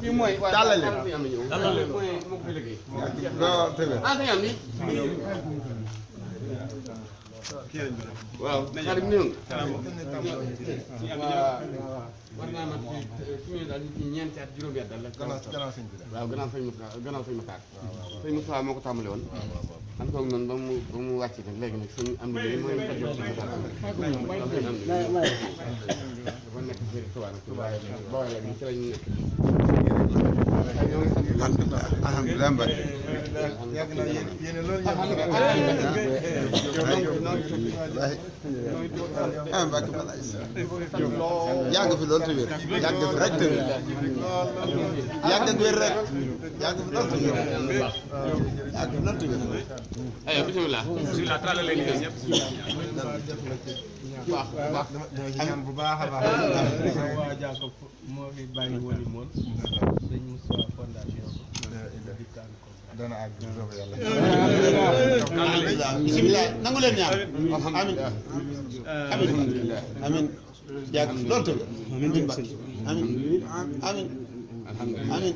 kii mooy tàllal leen mooy moo ko fi liggéey. waaw tëgg ah sëñ am ni waaw xarit néew war naa mat fi mu ne daal ci ñeenti at juróomi at daal la waaw gannaaw sëñ Moussa sëñ Moussa moo ko tàmbale woon am koog noonu ba mu wàcc nag léegi nag sëñ am ni mooy ko jox sëñ Moussa dafa nekk ci Touba nag Touba léegi ci lañ nekk alhamdulilah Mbacke yàgg na yéen loolu ah Mbacke balaay yàgg fi loolu te wér yàgg fi rek te wér yàgg ak wér rek yàgg fi loolu te wér yàgg fi loolu te wér. aywa bisimilah. bisimilah tàllal leen ñëpp. baax baax ñaan bu baax a baax. waa Jacob moo fi bàyyi woon moon sëñ Moussa fondation dana àgg yàlla. bisimilah nangu leen ñaan. amin amin amin yàgg fi loolu te wér. amin amin amin amin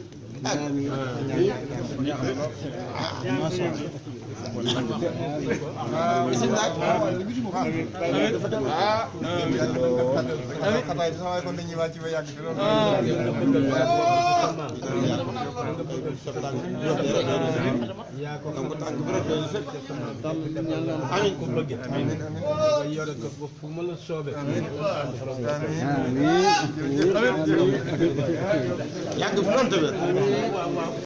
xataay bi sama kon dañuy wàcc ba yàgg te loolu yaa ko donc tànk bi rek doy sëkk amiin ko bëgg amiin nga yore ko ba fu ma la soobee yàgg fi loolu te wér